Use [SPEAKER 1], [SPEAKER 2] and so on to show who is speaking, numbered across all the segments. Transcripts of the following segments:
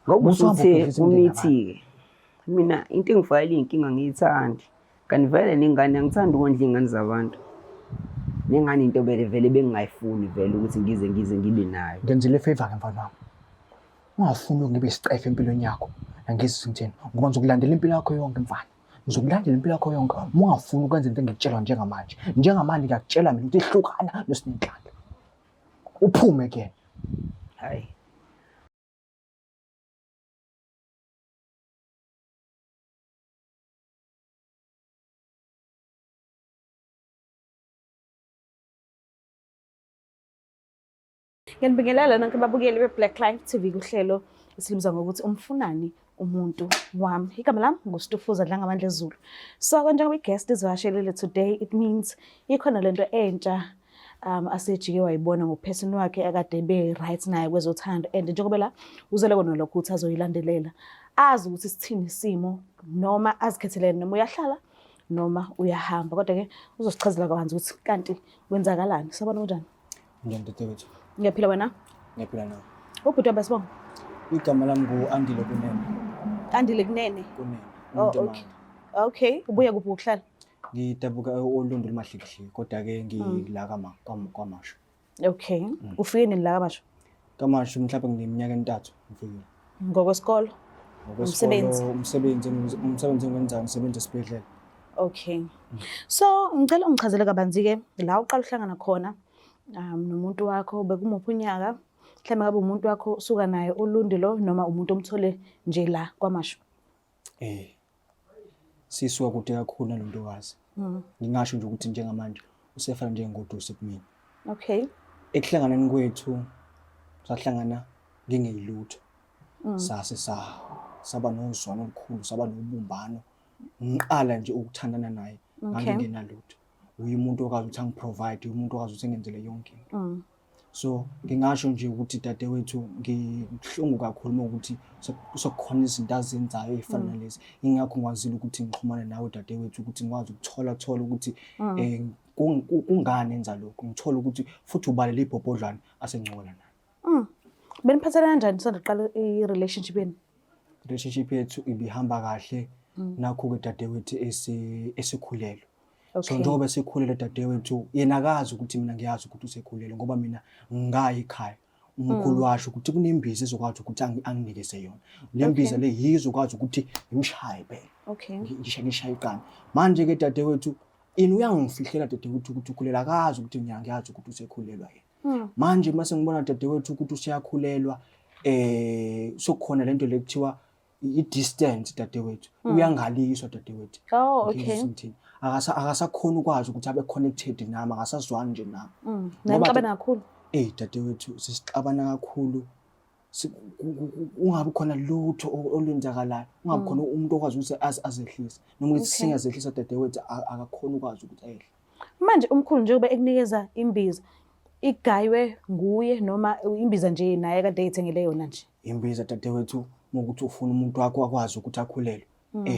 [SPEAKER 1] Ngoba
[SPEAKER 2] Musa uhamba
[SPEAKER 1] usuthe
[SPEAKER 2] ubhidliza imindeni yabantu.
[SPEAKER 1] umithi-ke mina into engifakela iy'nkinga ngiyithandi kanti vele nengane angithandi ukondla iy'ngane zabantu nengane into vele vele bengingayifuni vele ukuthi ngize ngize ngibe nayo.
[SPEAKER 2] Ngenzile i-favour-ke mfana wami. Ungafuni ngibe isicefe empilweni yakho. Angizwa ngithini ngoba ngizokulandela impilo yakho yonke mfana. Ngizokulandela impilo yakho yonke uma ungafuni ukwenza into engikutshela njengamanje. Njengamanje ngiyakutshela mina ukuthi hlukana noSinenhlanhla. Uphume kuyena.
[SPEAKER 1] Hayi.
[SPEAKER 3] Ngiyanibingelela nonke babukeli be-Black Life TV kuhlelo esilibiza ngokuthi umfunani umuntu wami. Igama lami nguStufuza Dlangamandla Zulu. So njengoba i-guest izivakashelile today it means ikhona lento entsha asejike wayibona ngophesini wakhe akade be right naye kwezothando and njengoba la uzele kona lokho ukuthi azoyilandelela azi ukuthi sithini isimo noma azikhethelele noma uyahlala noma uyahamba kodwa ke uzosichazela kabanzi ukuthi kanti kwenzakalani. Sabona kunjani?
[SPEAKER 2] Njani dadewethu?
[SPEAKER 3] Ngiyaphila wena?
[SPEAKER 2] Ngiyaphila nawe.
[SPEAKER 3] Ubhuti wami sibonga.
[SPEAKER 2] Igama lami ngu-Andile Kunene.
[SPEAKER 3] Andile Kunene.
[SPEAKER 2] Kunene.
[SPEAKER 3] Oh, okay. Okay, ubuya kuphi ukuhlala?
[SPEAKER 2] Ngidabuka oLundi luMahlikihliki kodwa ke ngila kama kwaMashu.
[SPEAKER 3] Okay. Ufike nini la kaMashu?
[SPEAKER 2] KaMashu mhlawumbe ngineminyaka emintathu ngifikile.
[SPEAKER 3] Ngokwesikolo?
[SPEAKER 2] Umsebenzi. Umsebenzi umsebenzi engiwenzayo ngisebenza esibhedlela.
[SPEAKER 3] Okay. So ngicela ungichazele kabanzi ke la uqala uhlangana khona nomuntu wakho bekumuphi unyaka? Mhlawumbe ngabe umuntu wakho usuka naye uLundi lo noma umuntu omthole nje la kwaMashu.
[SPEAKER 2] Eh. Sisuka kude kakhulu nalontokazi. Ngingasho nje ukuthi njengamanje usefana njengodusi kumina.
[SPEAKER 3] Okay.
[SPEAKER 2] Ekuhlanganeni kwethu sahlangana ngingeyilutho. Sase sa saba nozwano olukhulu, saba nobumbano. Ngiqala nje ukuthandana naye ngangingenalutho. Uye umuntu okwazi ukuthi angiprovide, umuntu okwazi ukuthi engenzele yonke into. So ngingasho nje ukuthi dadewethu ngibuhlungu kakhulu uma ukuthi sekukhona izinto azenzayo ey'fana nalezi. Ingakho ngikwazile ukuthi ngixhumane nawe dadewethu ukuthi ngikwazi ukuthola thola ukuthi kungani enza lokhu. Ngithole ukuthi futhi ubalele ibhobhodlwane asencokola naye.
[SPEAKER 3] Beniphathana kanjani nisanda kuqala i-relationship yenu?
[SPEAKER 2] Relationship yethu ibihamba kahle. Nakho-ke dadewethu esekhulelwe. So njengoba esekhulelwe dadewethu, yena akazi ukuthi mina ngiyazi ukuthi usekhulelwe ngoba mina ngayi ekhaya. Umkhulu washo ukuthi kunembiza ezokwazi ukuthi anginikeze yona. Le mbiza le yiyo ezokwazi ukuthi ngimshaye phela. Ngishaye ngishaye iqanda. Manje-ke dadewethu, yena uyangifihlela dadewethu ukuthi ukhulelwe, akazi ukuthi mina ngiyazi ukuthi usekhulelwa yena. Manje mase ngibona dadewethu ukuthi useyakhulelwa, sokukhona lento le kuthiwa i-distance dadewethu. Uyangaliswa dadewethu.
[SPEAKER 3] Oh, okay.
[SPEAKER 2] Ngithini? Akasakhona ukwazi ukuthi abe connected nami, akasazwani nje nami.
[SPEAKER 3] Nanixabana kakhulu.
[SPEAKER 2] Eh dadewethu sisixabana kakhulu. Ungabi khona lutho olwenzakalayo, ungabi khona umuntu okwazi ukuthi azehlise. Noma ukuthi singazehlisa dadewethu akakhona ukwazi ukuthi ayehle.
[SPEAKER 3] Manje umkhulu njengoba ekunikeza imbiza igaywe nguye noma imbiza nje naye kade eyithengele yona nje?
[SPEAKER 2] Imbiza dadewethu ukuthi ufuna umuntu wakho akwazi ukuthi akhulelwe,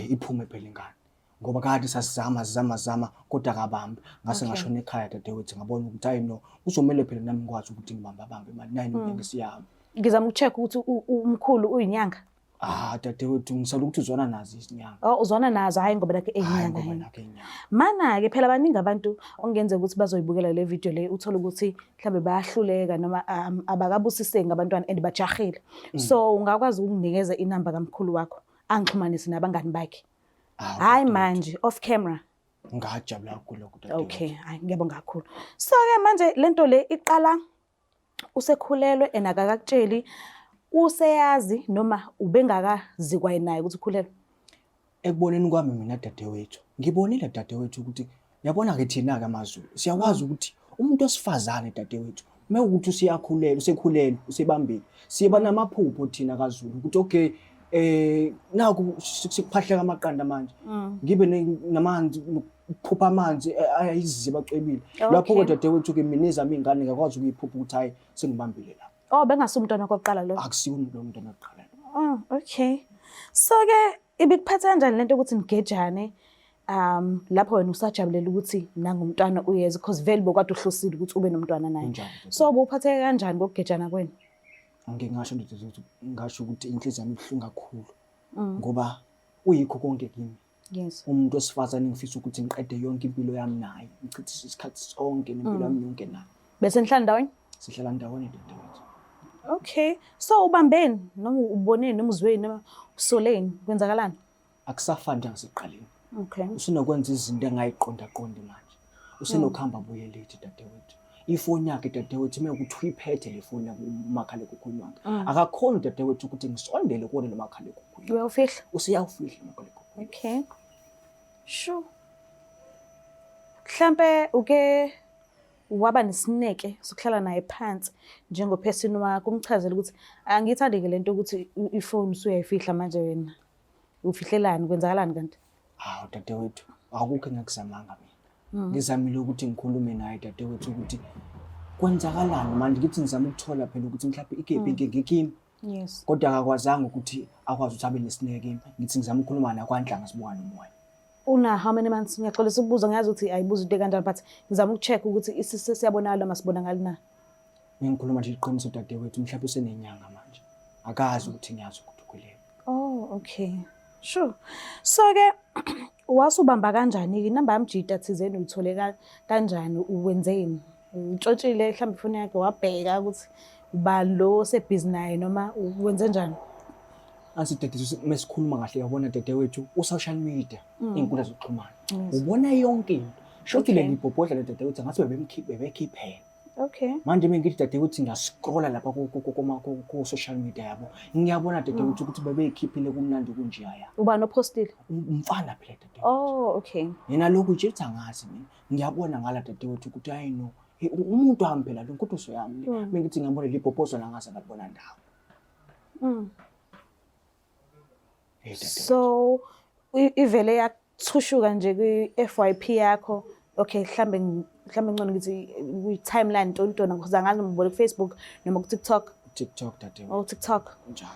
[SPEAKER 2] iphume phela ingane. Ngoba kade sasizama sizama zama kodwa akabambi. Ngase ngashona ekhaya dadewethu ngabona ukuthi hayi no, kuzomele phela nami ngikwazi ukuthi ngibamba bambe imali nayi iminyaka isiyahamba.
[SPEAKER 3] Ngizama ukucheck ukuthi umkhulu uyinyanga.
[SPEAKER 2] Ah dadewethu ngisala ukuthi uzwana nazo izinyanga.
[SPEAKER 3] Oh uzwana nazo hayi ngoba nakhe
[SPEAKER 2] Hayi
[SPEAKER 3] eyinyanga.
[SPEAKER 2] ngoba
[SPEAKER 3] yena.
[SPEAKER 2] nakhe inyanga.
[SPEAKER 3] Mana-ke phela baningi abantu okungenzeka ukuthi bazoyibukela le video le uthole ukuthi mhlawumbe bayahluleka noma abakabusiseki ngabantwana and bajahile. So ungakwazi ukunginikeza inamba kamkhulu wakho angixhumanise nabangani bakhe.
[SPEAKER 2] Ah,
[SPEAKER 3] Hayi
[SPEAKER 2] dadewethu.
[SPEAKER 3] manje off camera.
[SPEAKER 2] Ngajabula kakhulu lokho dadewethu.
[SPEAKER 3] Okay, hayi ngiyabonga kakhulu. So ke manje lento le iqala usekhulelwe and akakakutsheli useyazi noma ubengakazi kwaye naye ukuthi ukhulelwe.
[SPEAKER 2] Ekuboneni kwami mina dadewethu, ngibonile dadewethu ukuthi yabona-ke thina-ke amaZulu siyakwazi ukuthi umuntu wesifazane dadewethu uma ukuthi useyakhulelwa, usekhulelwe, usebambile, siba namaphupho thina kaZulu ukuthi okay naku sikuphahleka amaqanda manje, ngibe namanzi, ukuphupha amanzi ayiziba acwebile. Lapho-ke dadewethu-ke mina ezami iy'ngane ngiyakwazi ukuyiphupha ukuthi hhayi sengibambile la.
[SPEAKER 3] Oh, bengasiwo umntwana wakho wokuqala lo?
[SPEAKER 2] Akusiwo lo mntwana wokuqala lo.
[SPEAKER 3] Oh, okay. So-ke ibikuphatha kanjani lento yokuthi nigejane lapho wena usajabulela ukuthi nangumntwana uyeza because vele bokade uhlosile ukuthi ube nomntwana naye.
[SPEAKER 2] Kunjalo,
[SPEAKER 3] So bowuphatheke kanjani ngokugejana kwenu?
[SPEAKER 2] Angike ngasho nje ukuthi ngasho ukuthi inhliziyo yami ibuhlungu kakhulu ngoba uyikho konke kimi.
[SPEAKER 3] Yes.
[SPEAKER 2] Umuntu wesifazane ngifisa ukuthi ngiqede yonke impilo yami naye, ngichithe isikhathi sonke nempilo yami yonke naye.
[SPEAKER 3] Bese nihlala ndawonye?
[SPEAKER 2] Sihlala ndawonye dadewethu.
[SPEAKER 3] Okay. So ubambeni noma uboneni noma uzweni noma usoleni kwenzakalani?
[SPEAKER 2] Akusafani njengasekuqaleni.
[SPEAKER 3] Okay.
[SPEAKER 2] Usenokwenza izinto engayiqondaqondi manje. Usenokuhamba abuye late dadewethu. Ifoni yakhe dadewethu uma ukuthi uyiphethe le foni yakhe umakhalekhukhwini wakhe. Akakhoni dadewethu ukuthi ngisondele kuwona lo makhalekhukhwini.
[SPEAKER 3] Uyawufihla?
[SPEAKER 2] Useyawufihla umakhalekhukhwini.
[SPEAKER 3] Okay. Sure. Mhlambe uke waba nesineke sokuhlala naye phansi njengophesini wakho umchazele ukuthi angiyithandi-ke lento ukuthi ifoni usuyayifihla manje wena. Ufihlelani kwenzakalani kanti?
[SPEAKER 2] Hawu dadewethu, akukho engakuzamanga mina. Ngizamile ukuthi ngikhulume naye dadewethu ukuthi kwenzakalani manje ngithi ngizama ukuthola phela ukuthi mhlawumbe ikephi inkinga ikimi.
[SPEAKER 3] Yes.
[SPEAKER 2] Kodwa akakwazanga ukuthi akwazi ukuthi abe nesineke kimi. Ngithi ngizama ukukhuluma naye kwanhlanga sibuka nomoya.
[SPEAKER 3] Una how many months? Ngiyaxolisa ukubuza ngiyazi ukuthi ayibuza into ekanjalo but ngizama ukucheck ukuthi isisi siyabonakala noma sibonakali na.
[SPEAKER 2] Ngikhuluma nje iqiniso dadewethu mhlawumbe usenenyanga manje. Akazi ukuthi ngiyazi ukuthi ukhulelwe.
[SPEAKER 3] Oh, okay. Sure. So ke wasubamba kanjani ke inamba yamjita thizeni uyithole kanjani uwenzeni? Utshontshile mhlawumbe ifoni yakhe wabheka ukuthi ubani lo osebhizi naye noma wenze njani?
[SPEAKER 2] Ansi dadewethu mesikhuluma kahle yabona dadewethu u-social media iy'nkundla zokuxhumana. Ubona yonke into. Shothi leli bhobhodla le dadewethu ngathi bebemkhiphe bebekhiphela.
[SPEAKER 3] Okay.
[SPEAKER 2] Manje mengithi dadewethu ngiyascrolla lapha ku-social media yabo. Ngiyabona dadewethu ukuthi bebeyikhiphile kumnandi kunjeyaya.
[SPEAKER 3] Ubani ophostile?
[SPEAKER 2] Umfana phela dadewethu.
[SPEAKER 3] Oh, okay.
[SPEAKER 2] Yena lokhu nje uthi angazi mina. Ngiyabona ngala dadewethu ukuthi hayi no. Umuntu wami phela lo nkoduso yami le. Mengithi ngiyabona libhobhozo la ngaze ngalibona ndawo. Hey dadewethu.
[SPEAKER 3] So ivele yathushuka nje kwi-FYP yakho. Okay, mhlambe mhlambe ngcono ngithi kwi-timeline ntontona because angazi noma ubone ku-Facebook noma ku-TikTok.
[SPEAKER 2] TikTok dadewethu.
[SPEAKER 3] Oh, TikTok.
[SPEAKER 2] Njalo.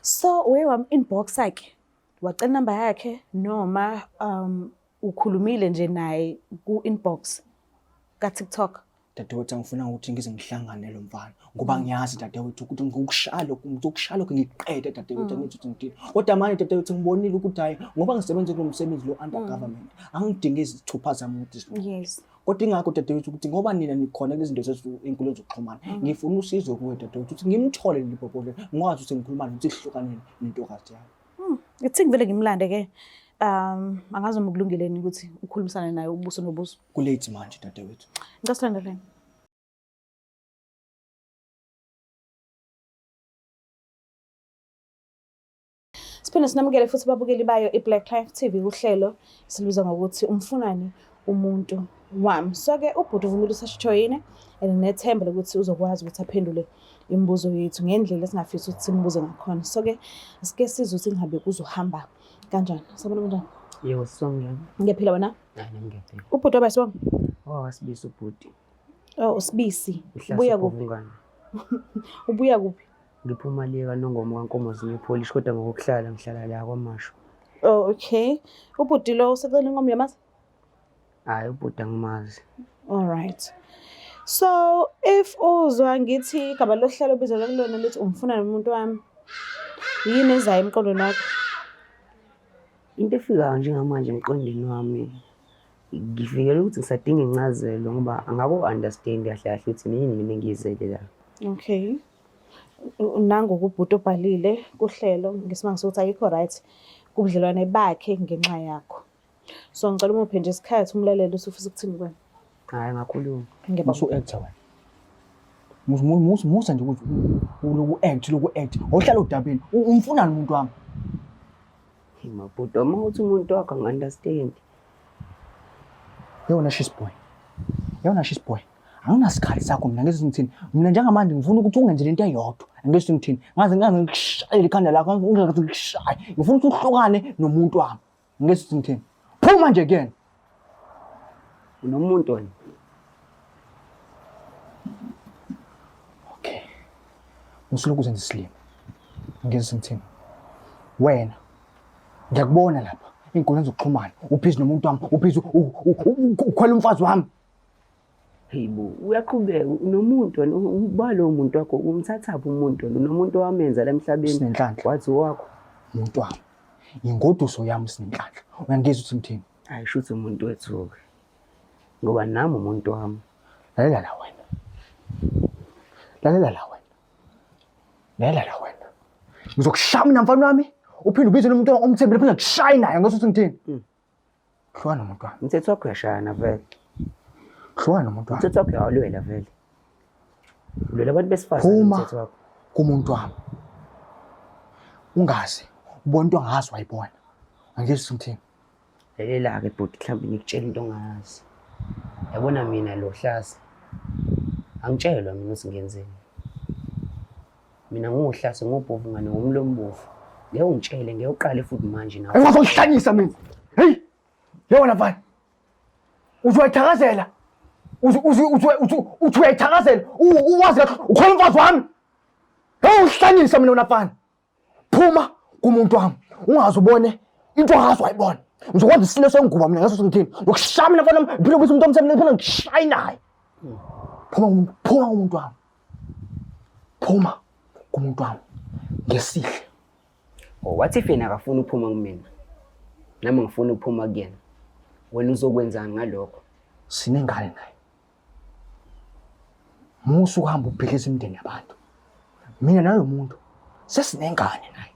[SPEAKER 3] So uye wam-inbox ke wacela inamba yakhe noma ukhulumile nje naye ku-inbox ka-TikTok?
[SPEAKER 2] Dadewethu angifuna ukuthi ngize ngihlangane lo mfana ngoba ngiyazi dadewethu ukuthi ngikushaya lokhu ngizokushaya lokhu ngiqede dadewethu angithi ukuthi ngidini. Kodwa manje dadewethu ngibonile ukuthi hayi ngoba ngisebenza kulo msebenzi lo under government angidingi izithupha zami ukuthi zilunge.
[SPEAKER 3] Yes.
[SPEAKER 2] Kodwa ingakho dadewethu ukuthi ngoba nina nikhona kulezi zinto zethu inkulumo zokuxhumana ngifuna usizo kuwe dadewethu ukuthi ngimthole leli bhobho ngikwazi ukuthi ngikhuluma naye ukuthi sihlukane nentokazi yami.
[SPEAKER 3] Ithi ngivele ngimlande ke. Angazi noma kulungile ukuthi ukhulumisane naye ubuso nobuso.
[SPEAKER 2] Kulate manje dadewethu.
[SPEAKER 3] Ngicela silandelane. Siphinde sinamukele futhi ababukeli bayo i-Black Life TV kuhlelo silubiza ngokuthi umfunani umuntu wami. So ke ubhuti uvumile usashijoyine and nginethemba lokuthi uzokwazi ukuthi aphendule imibuzo yethu ngendlela esingafisi ukuthi simbuze ngakhona. So ke asike sizwe ukuthi ingabe kuzohamba kanjani. Sabona kanjani?
[SPEAKER 1] Yebo, sisonjani?
[SPEAKER 3] Ngiyaphila wena?
[SPEAKER 1] Hayi, nami ngiyaphila.
[SPEAKER 3] Ubhuti wabasibonga?
[SPEAKER 1] Oh, wasibisi ubhuti.
[SPEAKER 3] Oh, usibisi.
[SPEAKER 1] Uhlase
[SPEAKER 3] Ubuya kuphi?
[SPEAKER 1] Ubungane.
[SPEAKER 3] Ubuya kuphi?
[SPEAKER 1] Ngiphuma le kaNongoma kaNkomo zinye polish kodwa ngokuhlala ngihlala la kwaMashu.
[SPEAKER 3] Oh, okay. Ubhuti lo usecela inkomo yamazi?
[SPEAKER 1] Hayi ubhuti angimazi.
[SPEAKER 3] All right. So if uzwa ngithi igama lohlelo obizwa kulona lithi umfuna nomuntu wami, yini ezayo emqondweni wakho?
[SPEAKER 1] Into efikayo njengamanje emqondweni wami ngifikele ukuthi ngisadinga incazelo ngoba angako understand kahle kahle ukuthi yini mina engiyizele la.
[SPEAKER 3] Okay. Nangu kubhuti obhalile kuhlelo ngesimanga sokuthi ayikho right kubudlelwane bakhe ngenxa yakho. So ngicela umuphe nje isikhathi umlalele usufisa ukuthini kuwena.
[SPEAKER 1] Hayi ngakhuluma.
[SPEAKER 3] Ngiyabonga.
[SPEAKER 2] Musu actor wena. Musu musu musa nje ukuthi uloku act loku act. Ohlala udabeni umfunani umuntu wami?
[SPEAKER 1] Hey mabhuti uma uthi umuntu wakho angi-understand.
[SPEAKER 2] Yewona shis boy. Yewona shis boy. Anginasikhathi sakho mina ngeke ngithini. Mina njengamanje ngifuna ukuthi ungenzele into eyodwa. Angeke ngithini. Ngaze ngaze ngikushayele ikhanda lakho ngaze ngikushaye. Ngifuna ukuthi uhlukane nomuntu wami. Ngeke ngithini. Phuma nje kuyena.
[SPEAKER 1] Unomuntu wena.
[SPEAKER 2] Okay. Musulokhu uzenza isilima. Ngeke ngithini. Wena ngiyakubona lapha iy'nkundla zokuxhumana ubhizi nomuntu wami ubhizi ukhwela umfazi wami.
[SPEAKER 1] Hey bo, uyaqhubeka unomuntu wena, uba lowo muntu wakho umthathaphi umuntu wena, unomuntu owamenza la emhlabeni.
[SPEAKER 2] Sinenhlanhla.
[SPEAKER 1] Wathi wakho.
[SPEAKER 2] Umuntu wami. Ingoduso yami sinenhlanhla. Uyangizwa ukuthi ngithini?
[SPEAKER 1] Hayi shuthi umuntu wethu-ke. Ngoba nami umuntu wami.
[SPEAKER 2] Lalela la wena. Lalela la wena. Lalela la wena. Ngizokushaya mina mfana wami. Uphinde ubize nomuntu omthembile phinde ngikushaye naye ngizwa ukuthi ngithini. Hlukana nomuntu wami.
[SPEAKER 1] Umthetho wakho uyashayana vele.
[SPEAKER 2] Hlukana nomuntu wami.
[SPEAKER 1] Umthetho wakho uyawulwela vele. Ulwela abantu besifazane
[SPEAKER 2] Phuma
[SPEAKER 1] umthetho wakho.
[SPEAKER 2] kumuntu wami. Ungaze ubone into angazi wayibona. Angizwa ukuthi ngithini.
[SPEAKER 1] Lalela-ke bhuti, mhlawumbe ngikutshela into ongayazi. Yabona mina lo Hlase, angitshelwa mina ukuthi ngenzeni. Mina ngiwuHlase, ngiwubhovu ngane ngumlombovu. Ngeke ungitshele, ngeke uqale futhi manje nawe.
[SPEAKER 2] Ungazokuhlanyisa mina. Hey! Yewona mfana. Uthi uyayithakazela. Uthi uthi uthi uthi uthi uyayithakazela. Uwazi kahle ukhona umfazi wami. Hey uhlanyisa mina wena mfana. Phuma kumuntu wami. Ungaze ubone into ongazi wayibona. Ngizokwenza isilo senguba mina ngaso ngithini. Ngokushaya mina mfana phela ukuthi umuntu omthembile phela ngishaya naye. Phuma kumuntu, phuma kumuntu wami. Phuma kumuntu wami. Ngesihle.
[SPEAKER 1] Oh, what if yena akafuni ukuphuma kumina? Nami ngifuna ukuphuma kuyena. Wena uzokwenzani ngalokho?
[SPEAKER 2] Sinengane naye. Musa ukuhamba ubhidliza imindeni yabantu. Mina nalo muntu sesinengane naye.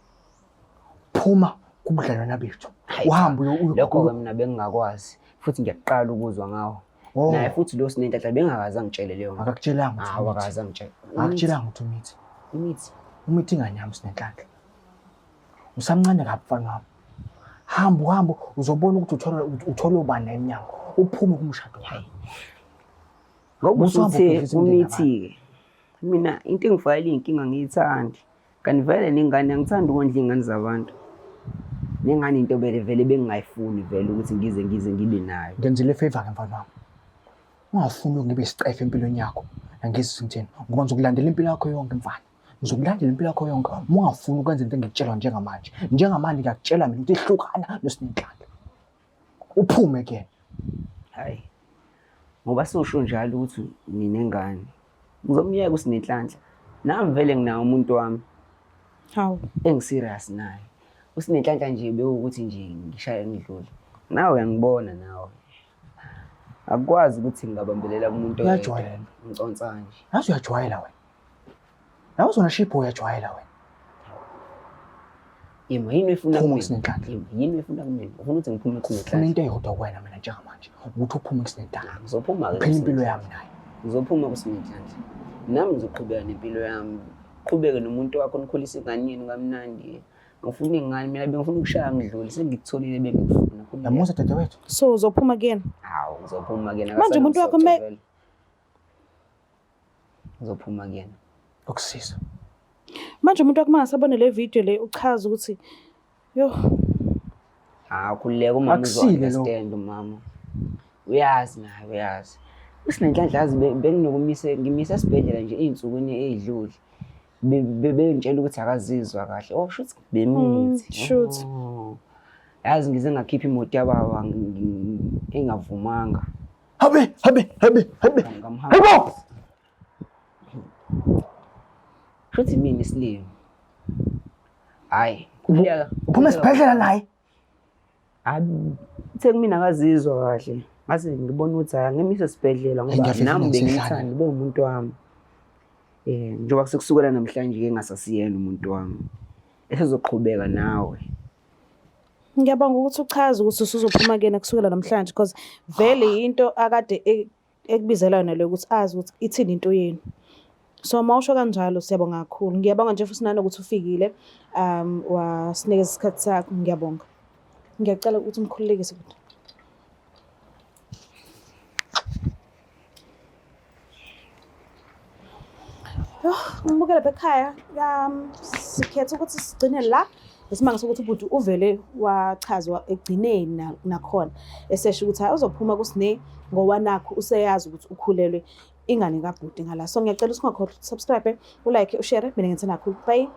[SPEAKER 2] Phuma kubudlelwana bethu. Uhambe
[SPEAKER 1] Lokho-ke mina bengingakwazi futhi ngiyaqala ukuzwa ngawo.
[SPEAKER 2] Oh.
[SPEAKER 1] Naye futhi lo sinenhlanhla bengakaze angitshele leyo nto.
[SPEAKER 2] Akakutshelanga ukuthi
[SPEAKER 1] Hawu,
[SPEAKER 2] umithi.
[SPEAKER 1] akaze angitshele.
[SPEAKER 2] Akakutshelanga ukuthi umithi.
[SPEAKER 1] Imithi.
[SPEAKER 2] Umithi ingane yami sinenhlanhla. Usamncane kabi mfana wami. Hamba uhambe uzobona ukuthi uthola ubani la emnyango. Uphume kumshado wakho.
[SPEAKER 1] Ngoba
[SPEAKER 2] Musa uhamba
[SPEAKER 1] usuthe
[SPEAKER 2] ubhidliza imindeni yabantu.
[SPEAKER 1] umithi-ke. Mina into engifakela iy'nkinga ngiyithandi. Kanti vele nengane angithandi ukondla iy'ngane zabantu. Nengane into vele vele bengingayifuni vele ukuthi ngize ngize ngibe nayo.
[SPEAKER 2] Ngenzile favor ke mfana wami. Ungafuni ngibe isicefe empilweni yakho. Angizwi ngithini ngoba ngizokulandela impilo yakho yonke mfana. Ngizokulandela impilo yakho yonke. Uma ungafuni ukwenza into engikutshelwa njengamanje. Njengamanje ngiyakutshela mina ukuthi hlukana noSinenhlanhla. Uphume kuyena.
[SPEAKER 1] Hayi. Ngoba sewusho njalo ukuthi nginengane. Ngizomyeka uSinenhlanhla. Nami vele nginawo umuntu wami.
[SPEAKER 3] Hawu.
[SPEAKER 1] Engiserious naye. Usinenhlanhla nje bewukuthi nje ngishaye ngidlule. Nawe uyangibona nawe. Akukwazi ukuthi ngingabambelela kumuntu oyedwa.
[SPEAKER 2] Uyajwayela.
[SPEAKER 1] Ngiconsa nje.
[SPEAKER 2] Yazi uyajwayela wena. Nawe uzona shipho uyajwayela wena.
[SPEAKER 1] Yima yini oyifuna
[SPEAKER 2] Phuma
[SPEAKER 1] kumina?
[SPEAKER 2] kuSinenhlanhla.
[SPEAKER 1] Yima yini oyifuna kumina? Ufuna ukuthi ngiphume
[SPEAKER 2] Funa
[SPEAKER 1] kuSinenhlanhla?
[SPEAKER 2] into eyodwa kuwena mina njengamanje. Ukuthi uphume kuSinenhlanhla.
[SPEAKER 1] Ngizophuma ke.
[SPEAKER 2] Uphile impilo yami naye.
[SPEAKER 1] Ngizophuma kuSinenhlanhla. Nami ngizoqhubeka nempilo yami. Qhubeke nomuntu wakho nikhulise ingane yenu kamnandi. Ngifuna ingane mina bengifuna ukushaya ngidlule sengikutholile bengikufuna.
[SPEAKER 2] Yamuza dadewethu.
[SPEAKER 3] So uzophuma kuyena.
[SPEAKER 1] Hawu ngizophuma kuyena.
[SPEAKER 3] Manje umuntu wakho
[SPEAKER 1] Ngizophuma kuyena.
[SPEAKER 2] Ukusiza.
[SPEAKER 3] Manje umuntu wakho mangasabona le video le uchaza ukuthi yo
[SPEAKER 1] Hawu khululeka umama
[SPEAKER 2] Akusile lokho.
[SPEAKER 1] uzo-understand umama. Uyazi naye uyazi. Usinenhlanhla yazi benginokumise ngimise esibhedlela nje ey'nsukwini ey'dlule. Bengitshela ukuthi akazizwa kahle. Oh shuthi bemithi.
[SPEAKER 3] Shoot.
[SPEAKER 1] Oh. Yazi ngize ngakhipha imoto yababa engavumanga.
[SPEAKER 2] Habe habe habe habe.
[SPEAKER 1] Ngamhamba.
[SPEAKER 2] Hayibo!
[SPEAKER 1] Shuthi mina isilima. Hayi, khululeka.
[SPEAKER 2] Uphuma esibhedlela naye.
[SPEAKER 1] Hayi, uthe kumina akazizwa kahle. Ngase ngibona ukuthi hayi ngimise esibhedlela ngoba
[SPEAKER 2] Ngiyafisa
[SPEAKER 1] nami
[SPEAKER 2] ngisehlane.
[SPEAKER 1] bengimthanda ube umuntu wami. Njengoba sekusukela namhlanje ke ngasasiyena umuntu wami. Esezoqhubeka nawe.
[SPEAKER 3] Ngiyabonga ukuthi uchaze ukuthi usuzophuma kuyena kusukela namhlanje because vele into akade ekubizela yona leyo ukuthi azi ukuthi ithini into yenu. So mawusho kanjalo siyabonga kakhulu. Ngiyabonga nje futhi nanokuthi ufikile wasinikeza isikhathi sakho ngiyabonga. Ngiyacela ukuthi umkhululekise bhuti. Yoh, ngibukele lapha ekhaya. Sikhethe ukuthi sigcine la. Isimanga sokuthi ubhuti uvele wachazwa ekugcineni nakhona esesho ukuthi hayi uzophuma kuSine ngoba nakho useyazi ukuthi ukhulelwe ingane kabhuti ngala. So ngiyacela ukuthi ungakhohlwa subscribe, ulike, ushare. Mina ngithanda kakhulu. Bye.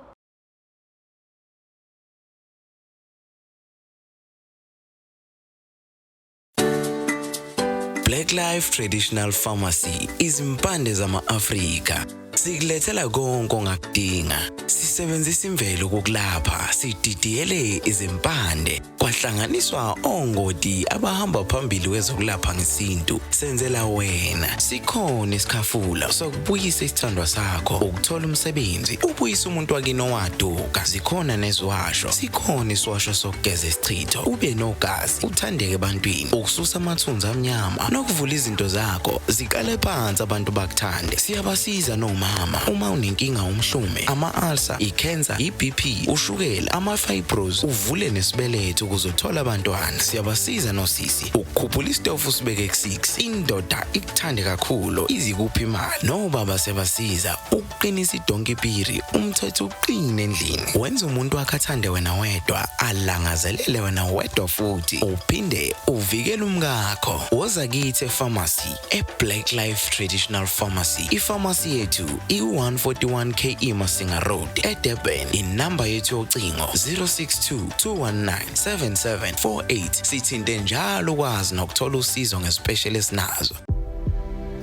[SPEAKER 4] Black Life Traditional Pharmacy, izimpande zama-Afrika. Sikulethela konke ongakudinga. Sisebenzisa imvelo ukukulapha, sididiyele izimpande, kwahlanganiswa ongoti abahamba phambili kwezokulapha ngesintu. Senzela wena. Sikhona isikhafula sokubuyisa isithandwa sakho, ukuthola umsebenzi, ubuyise umuntu wakini owaduka. Zikhona neziwasho, sikhona isiwasho sokugeza isichitho, ube nogazi, uthandeke ebantwini, ukususa amathunzi amnyama nokuvula izinto zakho ziqale phansi abantu bakuthande. Siyabasiza nomama uma unenkinga umhlume, ama-ulcer, i-cancer, i-BP, ushukela, ama-fibros, uvule nesibeletho ukuze uthole abantwana. Siyabasiza nosisi ukukhuphula isitofu usibeke ku-6, indoda ikuthande kakhulu izikuphi imali. Nobaba siyabasiza ukuqinisa idonki piri, umthetho uqine endlini, wenza umuntu wakhe athande wena wedwa, alangazelele wena wedwa futhi uphinde uvikele umkakho. Woza kithi epharmacy e-Black Life Traditional Pharmacy. Ipharmacy yethu iku-141 KE Masinga Road eDurban. Inamba yethu yocingo 062 219 7748. Sithinte njalo ukwazi nokuthola usizo ngespecial esinazo.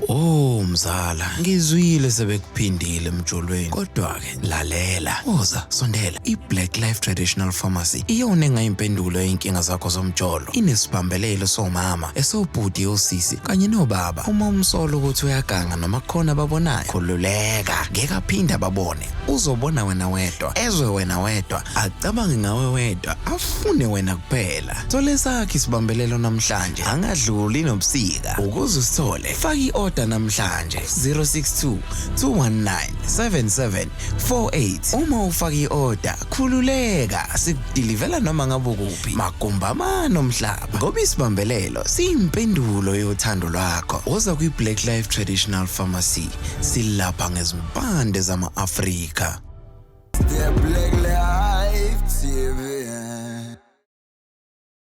[SPEAKER 4] Oh mzala, ngizwile sebekuphindile emjolweni. Kodwa-ke lalela, woza sondela. I-Black Life Traditional Pharmacy iyona engayimpendulo yey'nkinga zakho zomjolo. Inesibambelelo somama, esobhuti, osisi kanye nobaba. Uma umsola ukuthi uyaganga noma kukhona ababonayo, khululeka, ngeke aphinde ababone. Uzobona wena wedwa, ezwe wena wedwa, acabange ngawe wedwa, afune wena kuphela. Thola esakho isibambelelo namhlanje, angadluli nobusika. Ukuze usithole, faka i-order namhlanje 062 219 7748. Uma ufaka i-order, khululeka, sikudilivela noma ngabe ukuphi, magumbi amane omhlaba. Ngoba isibambelelo siyimpendulo yothando lwakho. Woza kwi-Black Life Traditional Pharmacy, silapha ngezimpande zama-Afrika.
[SPEAKER 5] They're black.